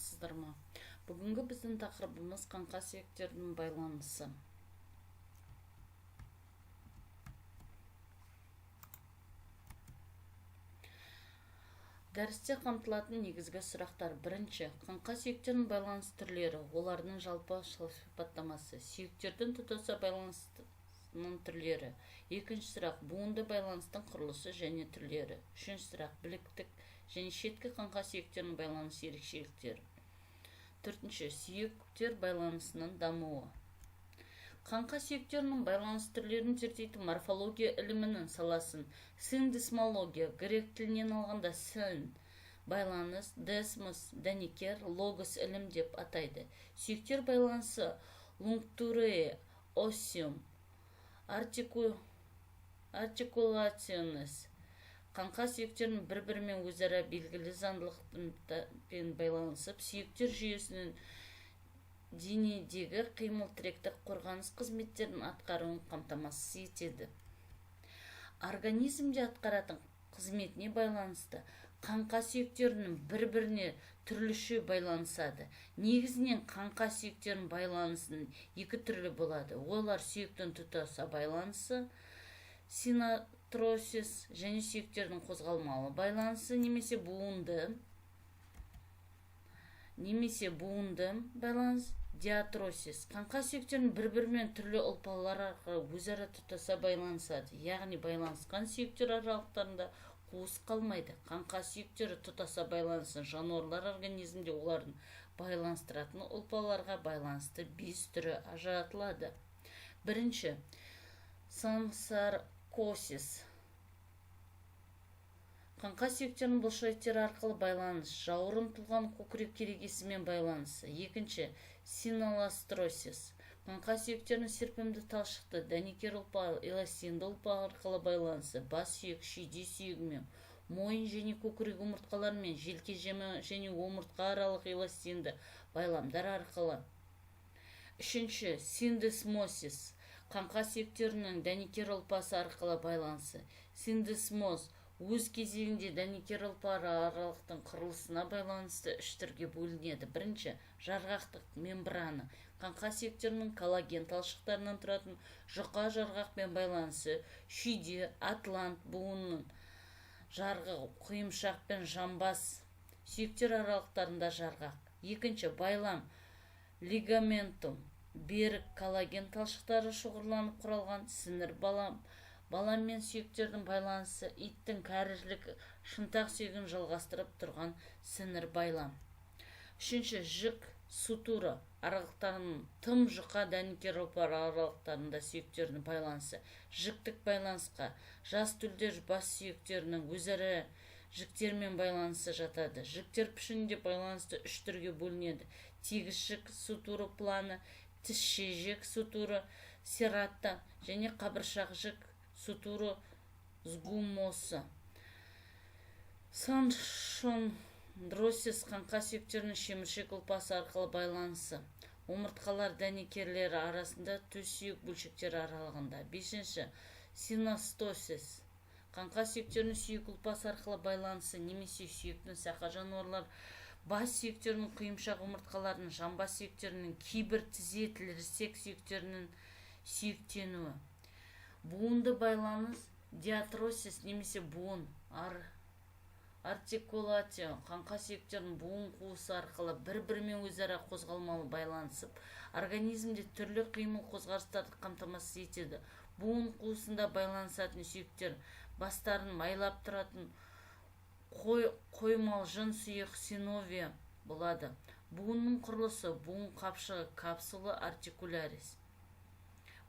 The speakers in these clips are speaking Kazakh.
Саламатсыздар ма? Бүгінгі біздің тақырыбымыз қаңқа сүйектерінің байланысы. Дәрісте қамтылатын негізгі сұрақтар. Бірінші, қаңқа сүйектерінің байланыс түрлері, олардың жалпы сипаттамасы, сүйектердің тұтаса байланысының түрлері. Екінші сұрақ, буынды байланыстың құрылысы және түрлері. Үшінші сұрақ, біліктік және шеткі қаңқа сүйектерінің байланыс ерекшеліктері. Төртінші, сүйектер байланысының дамуы. Қаңқа сүйектерінің байланыс түрлерін зерттейтін морфология ілімінің саласын синдесмология, грек тілінен алғанда син байланыс, десмос дәнекер, логос ілім деп атайды. Сүйектер байланысы лунгтурея оссиум артикулационес қаңқа сүйектерінің бір-бірімен өзара белгілі заңдылықпен байланысып, сүйектер жүйесінің денедегі қимыл-тіректік қорғаныс қызметтерін атқаруын қамтамасыз етеді. Организмде атқаратын қызметіне байланысты қаңқа сүйектерінің бір-біріне түрліше байланысады. Негізінен қаңқа сүйектерінің байланысының екі түрлі болады. Олар сүйектің тұтаса байланысы, синартрозис, және сүйектердің қозғалмалы байланысы немесе буынды байланыс, диартрозис. Қаңқа сүйектерінің бір-бірімен түрлі ұлпалар арқылы өзара тұтаса байланысады, яғни байланысқан сүйектер аралықтарында қуыс қалмайды. Қаңқа сүйектері тұтаса байланысын жануарлар организмінде олардың байланыстыратын ұлпаларға байланысты 5 түрі ажыратылады. Бірінші, синсаркосис. Қаңқа сүйектерінің бұлшықеттері арқылы байланыс, жауырын тұлғаның көкірек керегесімен байланысы. Екінші, синаластросис. Қаңқа сүйектерінің серпімді талшықты, дәнекер ұлпа, эластинді ұлпа арқылы байланысы, бас сүйек, шүйде сүйегімен, мойын және көкірек омыртқаларымен, желке және омыртқа аралық эластинді байламдар арқылы. Үшінші, синдесмосис. Қаңқа сүйектерінің дәнекер ұлпасы арқылы байланысы. Синдесмоз өз кезегінде дәнекер ұлпа аралықтың құрылысына байланысты үш түрге бөлінеді. Бірінші, жарғақтық мембрана. Қаңқа сүйектерінің коллаген талшықтарынан тұратын жұқа жарғақпен байланысы, шүйде, атлант буынының жарғы құйымшақ пен жамбас сүйектер аралықтарында жарғақ. Екінші, байлам лигаментум, берік коллаген талшықтары шоғырланып құралған сіңір балам мен сүйектердің байланысы, иттің кәрі шынтақ сүйегін жалғастырып тұрған сіңір байлам. Үшінші, жік сутура аралықтарының тым жұқа дәнекер ұлпа аралықтарында сүйектердің байланысы. Жіктік байланысқа жас төлдер бас сүйектерінің өзара жіктермен байланысы жатады. Жіктер пішінінде байланысты үш түрге бөлінеді. Тегіс жік сутура планы, тісше жік сутура серрата және қабыршақ жік сутура сгумоса. Синхондросис қаңқа сүйектерінің шеміршек ұлпасы арқылы байланысы. Омыртқалар дәнекерлері арасында төс сүйек бөлшектері аралығында. Бесінші, синостосис. Қаңқа сүйектерінің сүйек ұлпасы арқылы байланысы немесе сүйектің сақа жануарлар бас сүйектерінің құйымшақ омыртқаларының жамбас сүйектерінің кейбір тізе тілірсек сүйектерінің сүйектенуі. Буынды байланыс диартрозис немесе буын артикулятио қаңқа сүйектерінің буын қуысы арқылы бір-бірімен өзара қозғалмалы байланысып, организмде түрлі қимыл қозғалыстарды қамтамасыз етеді. Буын қуысында байланысатын сүйектер бастарын майлап тұратын қоймалжың сұйық синовия болады. Буынның құрылысы буын қапшығы капсула артикулярис.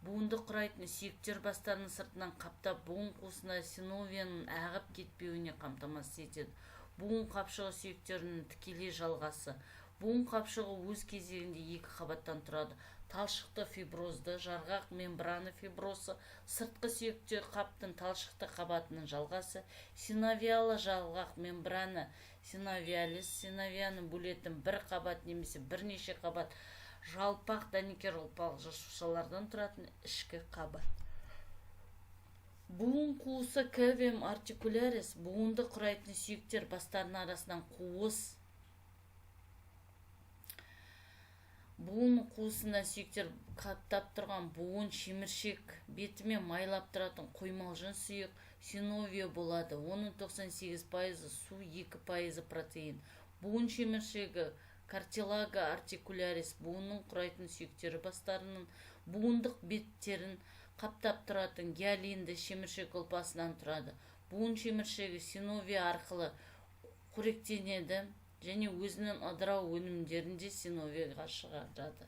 Буынды құрайтын сүйектер бастарының сыртынан қаптап, буын қуысында синовияның ағып кетпеуіне қамтамасыз етеді. Буын қапшығы сүйектерінің тікелей жалғасы. Буын қапшығы өз кезегінде екі қабаттан тұрады. Талшықты фиброзды жарғақ мембрана фибросы, сыртқы сүйекте қаптың талшықты қабатының жалғасы, синовиалы жалғақ мембрана синовиалис, синовияны бөлетін бір қабат немесе бірнеше қабат жалпақ дәнекер ұлпалық жасушалардан тұратын ішкі қабат. Буын қуысы кавиум артикулярис буынды құрайтын сүйектер бастарының арасынан қуыс Буын қуысында сүйектер қаптап тұрған буын шеміршек бетімен майлап тұратын қоймалжың сұйық синовия болады. Оның 98% су, 2% протеин. Буын шеміршегі, cartilago articularis, буынның құрайтын сүйектері бастарының буындық беттерін қаптап тұратын гиалинді шеміршек ұлпасынан тұрады. Буын шеміршегі синовия арқылы қоректенеді және өзінің ыдырау өнімдерін де синовияға шығарады.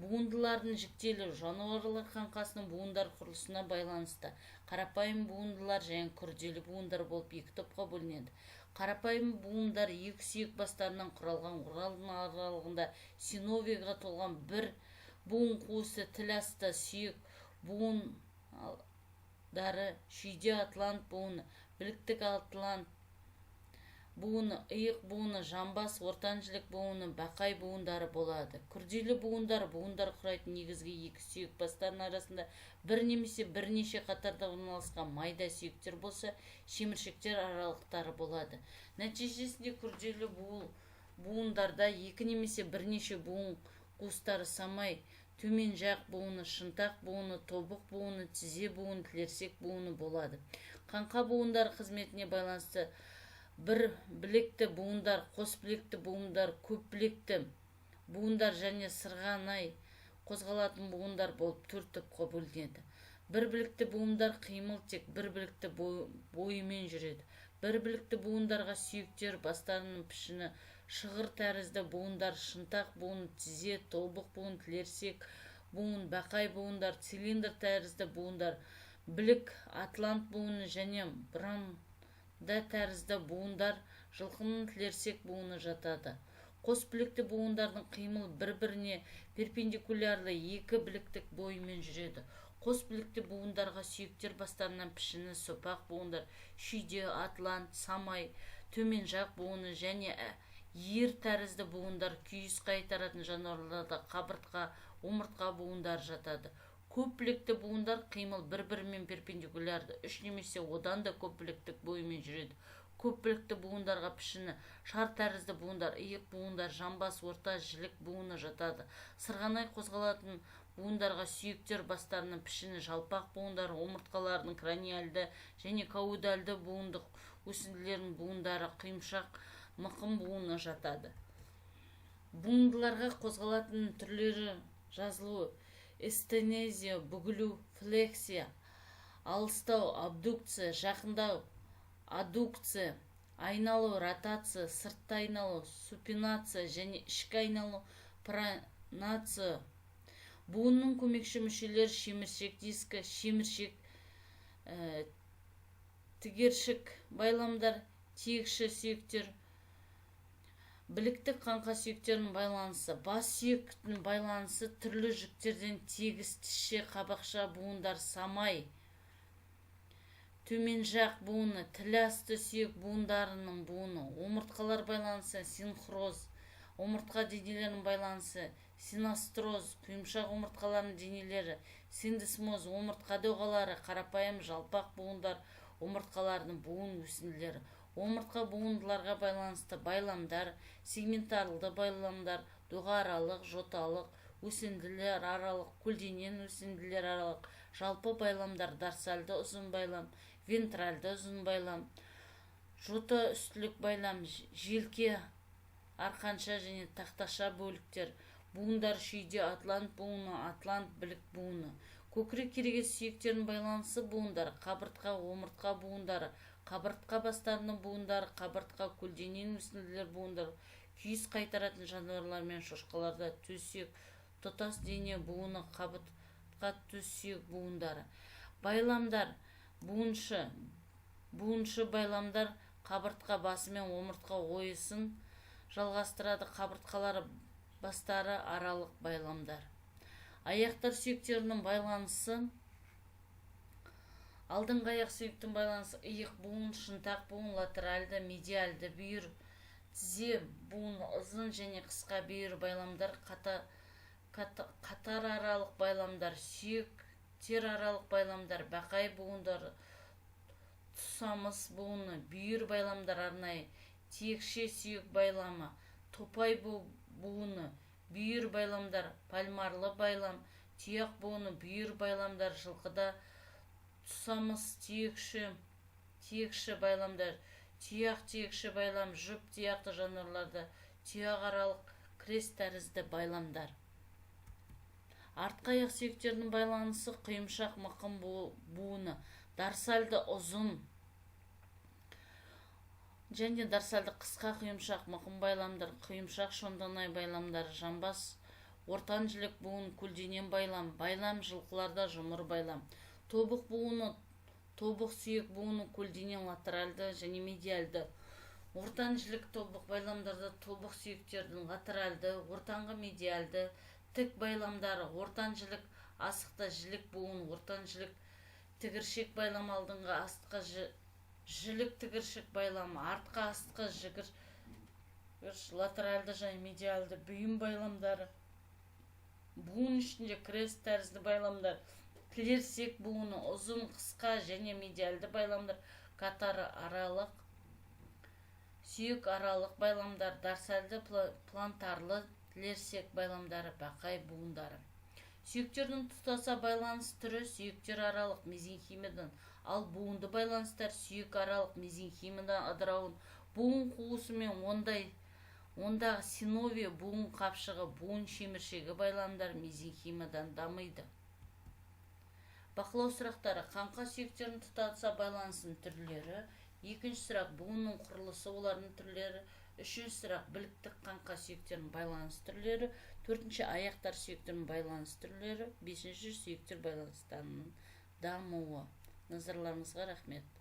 Буындылардың жіктелуі жануарлар қаңқасының буындар құрылысына байланысты қарапайым буындылар және күрделі буындар болып екі топқа бөлінеді. Қарапайым буындар екі сүйек бастарынан құралған, олардың аралығында синовияға толған бір буын қуысы, тіл асты сүйек буындары, шүйде атлант буыны, біліктік атлант буыны, иық буыны, жамбас ортан жілік буыны, бақай буындары болады. Күрделі буындар буындар құрайтын негізгі екі сүйек бастарының арасында бір немесе бірнеше қатарда орналасқан майда сүйектер болса, шеміршектер аралықтары болады. Нәтижесінде күрделі буындарда екі немесе бірнеше буын қуыстары, самай, төмен жақ буыны, шынтақ буыны, тобық буыны, тізе буыны, тілерсек буыны болады. Қаңқа буындары қызметіне байланысты бір білекті буындар, қос білекті буындар, көп білекті буындар және сырғанай қозғалатын буындар болып төрт топқа бөлінеді. Бір білекті буындар: қимыл тек бір білекті бойымен жүреді. Бір білекті буындарға сүйектер бастарының пішіні шығыр тәрізді буындар, шынтақ буын, тізе, тобық буын, тілерсек буын, бақай буындар, цилиндр тәрізді буындар, білік атлант буыны және бұранда тәрізді буындар, жылқының тілерсек буыны жатады. Қос білекті буындардың қимыл бір-біріне перпендикулярлы екі біліктік бойымен жүреді. Қос білекті буындарға сүйектер бастарынан пішіні сопақ буындар, шүйде атлант, самай, төмен жақ буыны және ер тәрізді буындар, күйіс қайтаратын жануарларда қабыртқа, омыртқа буындары жатады. Көп білекті буындар қимыл бір-бірімен перпендикулярлы үш немесе одан да көп біліктік бойымен жүреді. Көп білекті буындарға пішіні шар тәрізді буындар, иық буындар, жамбас орта жілік буыны жатады. Сырғанай қозғалатын буындарға сүйектер бастарының пішіні жалпақ буындар, омыртқалардың краниальды және каудальды буындық өсінділерінің буындары, құйымшақ мықын буыны жатады. Буындыларға қозғалатын түрлері жазылуы: эстенезия бүгілу, флексия алыстау, абдукция жақындау, аддукция айналу, ротация сыртты айналу, супинация және ішкі айналу, пронация. Буынның көмекші мүшелері: шеміршек дискі, шеміршек тігершік байламдар, тиекші сүйектер. Біліктік қаңқа сүйектерінің байланысы. Бас сүйектің байланысы түрлі жіктерден тегіс тісше, қабақша буындар, самай, төмен жақ буыны, тіл асты сүйек буындарының буыны. Омыртқалар байланысы: синхроз, омыртқа денелерінің байланысы, синостроз, құйымшақ омыртқаларының денелері, синдесмоз, омыртқа доғалары, қарапайым жалпақ буындар, омыртқалардың буын өсінділері. Омыртқа буындыларға байланысты байламдар: сегментарлы байламдар, доғааралық, жоталық, өсінділер аралық, көлденең өсінділер аралық, жалпы байламдар, дорсальды ұзын байлам, вентральды ұзын байлам, жота үстілік байлам, желке арқанша және тақташа бөліктер. Буындар: шүйде атлант буыны, атлант білік буыны. Көкірек керегесі сүйектерінің байланысы. Буындар: қабыртқа, омыртқа буындары, қабыртқа бастарының буындары, қабыртқа көлденең өсінділер буындары, күйіс қайтаратын жануарлар мен шошқаларда төс сүйек тұтас дене буыны, қабыртқа төс сүйек буындары. Байламдар: буыншы, буыншы байламдар қабыртқа басы мен омыртқа ойысын жалғастырады, қабыртқалар бастары аралық байламдар. Аяқтар сүйектерінің байланысы. Алдыңғы аяқ сүйектің байланысы: иық буын, шынтақ буын, латеральды, медиальды бүйір, тізе буыны, ұзын және қысқа бүйір байламдар, қатар аралық байламдар, сүйектер аралық байламдар, бақай буындары, тұсамыс буыны, бүйір байламдар, арнайы тиекше сүйек байламы, топай буыны. Бүйір байламдар, пальмарлы байлам, тұяқ буыны, бүйір байламдар, жылқыда тұсамыс тиекші байламдар, тұяқ тиекші байлам, жұп тұяқты жануарларда тұяқ аралық крест тәрізді байламдар. Артқы аяқ сүйектерінің байланысы: құйымшақ мықын буыны, дорсальды ұзын және дорсальды қысқа құйымшақ мықын байламдар, құйымшақ шонданай байламдары, жамбас ортан жілік буын, көлденең байлам, байлам, жылқыларда жұмыр байлам. Тобық буыны: тобық сүйек буыны, көлденең латеральды және медиальды ортан жілік тобық байламдарда тобық сүйектердің латеральды, ортаңғы медиальды тік байламдары, ортан жілік асықта жілік буын, ортан жілік тігіршек байлам, алдыңғы астқы жілік тігіршік байлам, артқы астқы латеральды және медиальды бүйін байламдары, буын ішінде крест тәрізді байламдар. Тілерсек буыны: ұзын, қысқа және медиальды байламдар, қатары аралық сүйек аралық байламдар, дорсальды плантарлы тілерсек байламдары, бақай буындары. Сүйектердің тұтаса байланыс түрі сүйектер аралық мезенхимадан, ал буынды байланыстар сүйек аралық мезенхимадан ыдырауын буын қуысы мен ондағы синовия, буын қапшығы, буын шеміршегі байламдар мезенхимадан дамиды. Бақылау сұрақтары: қаңқа сүйектерінің тұтаса байланысының түрлері. Екінші сұрақ: буынның құрылысы, олардың түрлері. Үшінші сұрақ: біліктік қаңқа сүйектерінің байланыс түрлері. Төртінші: аяқтар сүйектерінің байланыс түрлері. Бесінші: сүйектер байланыстарының дамуы. Назарларыңызға рахмет.